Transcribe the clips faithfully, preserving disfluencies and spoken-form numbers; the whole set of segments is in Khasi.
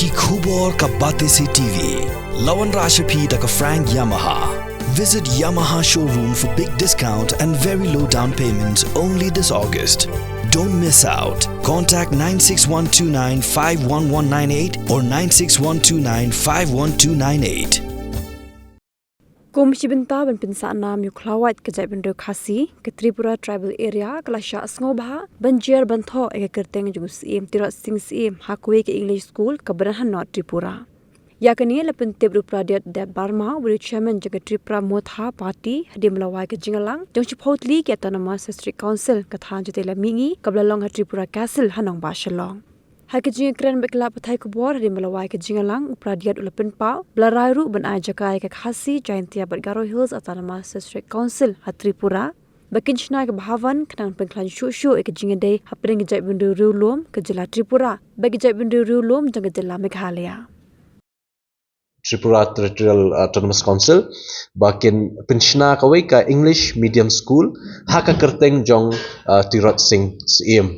Ki khubor ka Batesi T V. La wanrah sha phi da ka Frank Yamaha. Visit Yamaha showroom for big discount and very low down payment only this August. Don't miss out. Contact nine six one two nine five one one nine eight or nine six one two nine five one two nine eight. Kum shi bynta ban pynsah nam ïa u khlawait ka jaitbynriew Khasi, ka Tripura Tribal Area ka la shah sngewbha ban jer ban thoh ïa ka kyrteng jong u Syiem Tirot Sing Syiem ha kawei ka English School kaba don ha North Tripura. Ïa kane la pyntip da u Pradip Debbarma uba dei u Chairman jong ka Tipra Motha Party hadien ba la wai ka jingïalang jong shiphew tylli ki Autonomous District Council ka thaiñ Jaiñtia Mihsngi kaba la long ha Tripura Castle ha nongbah Shillong. Ha ka jingïakren bad ki lad pathai khubor hadien ba la wai ka jingïalang, u Pradip u la pynpaw ba la rai ruh ban ai jaka ïa ka Khasi, Jaintia bad Garo Hills Autonomous District Council ha Tripura ba kin shna ïa ka bhavan khnang ban pynkhlaiñ shuh shuh ïa ka jingïadei hapdeng ka jaitbynriew riewlum ka jylla Tripura bad ka jaitbynriew riewlum jong ka jylla Meghalaya. Tripura Territorial Autonomous Council ba kin pynshna kawei ka English Medium School ha ka kyrteng jong uh, Tirot Sing Syiem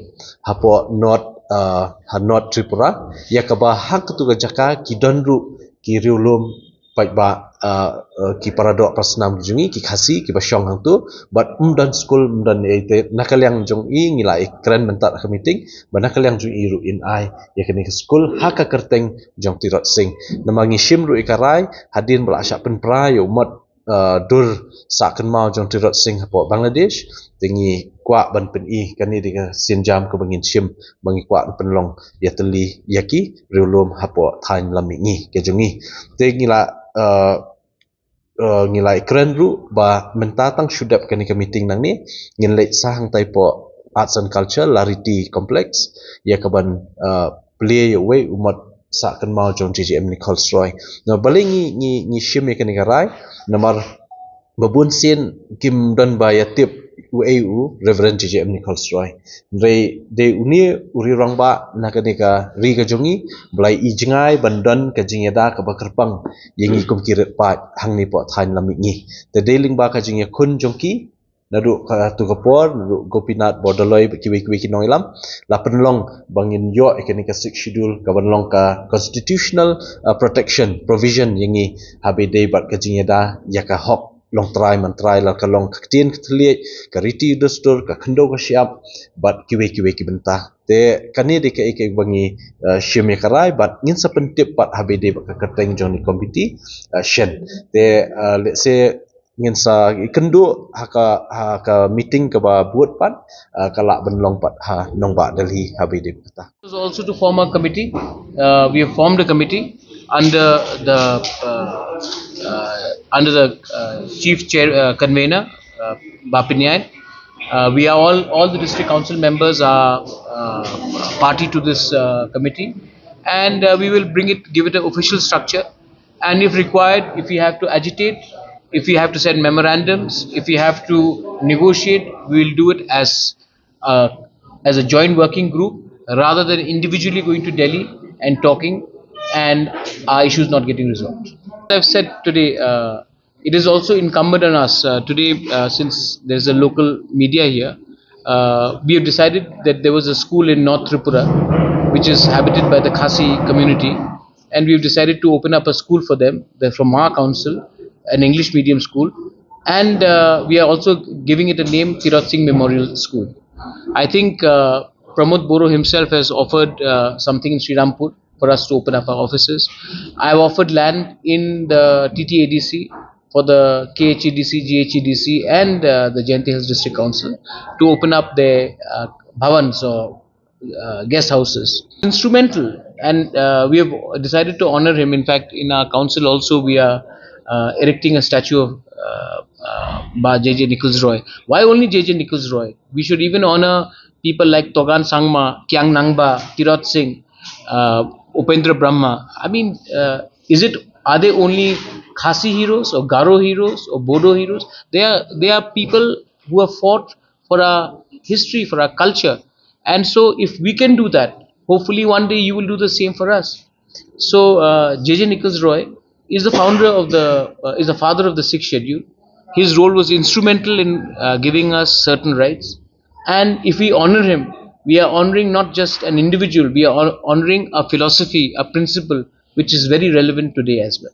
hapoh North, uh, ha North Tripura, ïa kaba ha katu ka jaka ki don ruh ki riewlum paidbah, uh, uh, ki paradoh parasnam ki jong ngi, ki Khasi kiba shong hangtu, bad ym don skul, ym don ei te. Na ka liang jong i ngi la ïakren mynta ha ka meeting ba na ka liang jong i ruh in ai ïa kane ka skul ha ka kyrteng jong Tirot Sing. Namar ngi shim ruh ïa ka rai hadien ba la shah pynpra ïa u mot, uh, dur sah kynmaw jong Tirot Sing hapoh Bangladesh, te ngi kwah ban pyni kane dei ka sienjam kaba ngin shim ba ngi kwah ban pynlong ïatylli ïa ki riewlum hapoh thaiñ Lammihngi ka jong ngi. Te ngi la, uh, uh, ngi la ïakren ruh ba mynta tang shu dep kane ka meeting nangne ngin leit sa hangtai hapoh Arts and Culture Lariti Complex ïa kaban, uh, plie ïa uwei u mot sah kynmaw jong J J M Nichols Roy. Na balei ngi, ngi, ngi shim ïa kane ka rai? Namar ba bun sien kim don ba ïa tip uei u Reverend J J M Nichols Roy. Hynrei dei une u riewrangbah na kane ka ri ka jong ngi ba la ïohi jngai ban don ka jingïada kaba kyrpang ïa ngi kum ki rit paid hangne hapoh thaiñ Lammihngi. Te dei lyngba ka jingïakhun jong ki naduh katu ka por, naduh Gopinath Bordoloi bad kiwei kiwei ki nongïalam, la pynlong ba ngin ïoh ïa kane ka Sixth Schedule kaban long ka constitutional, uh, protection provision ïa ngi haba ïadei bad ka jingïada ïa ka hok longtrai mantrai, la ka long ka ktien ka thylliej, ka riti dustur, ka khyndew ka shyiap bad kiwei kiwei ki bynta. Te kane dei kaei kaei ba ngi, uh, shim ïa ka rai bad ngin sa pyntip pat haba ïadei bad ka kyrteng jong kane ka komiti, uh, shen. Te, uh, let's say ngin sa ïakynduh ha ka, ha ka meeting kaba bud pat, uh, ka lah ban long pat ha nongbah Delhi haba ïadei bad kata. Is also to form a committee. Uh, we have formed a committee under the, uh, uh, under the, uh, chief chair, uh, convener, uh, Bah Pynïaid. Uh, we are all, all the district council members are, uh, party to this, uh, committee, and, uh, we will bring it, give it an official structure. And if required, if we have to agitate, if we have to send memorandums, if we have to negotiate, we will do it as, uh, as a joint working group rather than individually going to Delhi and talking and our issues not getting resolved. I've said today, uh, it is also incumbent on us, uh, today, uh, since there's a local media here, uh, we have decided that there was a school in North Tripura which is habited by the Khasi community, and we've decided to open up a school for them. They're from our council, an English medium school, and, uh, we are also giving it a name, Tirot Singh Memorial School. I think, uh, Pramod Boro himself has offered, uh, something in Srirampur for us to open up our offices. I've offered land in the T T A D C for the K H A D C, G H A D C, and, uh, the Jaintia Hills District Council to open up their, uh, bhavans or, uh, guest houses. Instrumental, and, uh, we have decided to honor him. In fact, in our council also, we are, uh, erecting a statue of, uh, uh, Bah J J Nichols Roy. Why only J J Nichols Roy? We should even honor people like Togan Sangma, Kiang Nangba, Tirot Singh, uh, Upendra Brahma. I mean, uh, is it, are they only Khasi heroes or Garo heroes or Bodo heroes? They are, they are people who have fought for our history, for our culture. And so if we can do that, hopefully one day you will do the same for us. So, uh, J J Nichols Roy is the founder of the, uh, is the father of the Sixth Schedule. His role was instrumental in, uh, giving us certain rights. And if we honor him, we are honoring not just an individual, we are hon- honoring a philosophy, a principle which is very relevant today as well.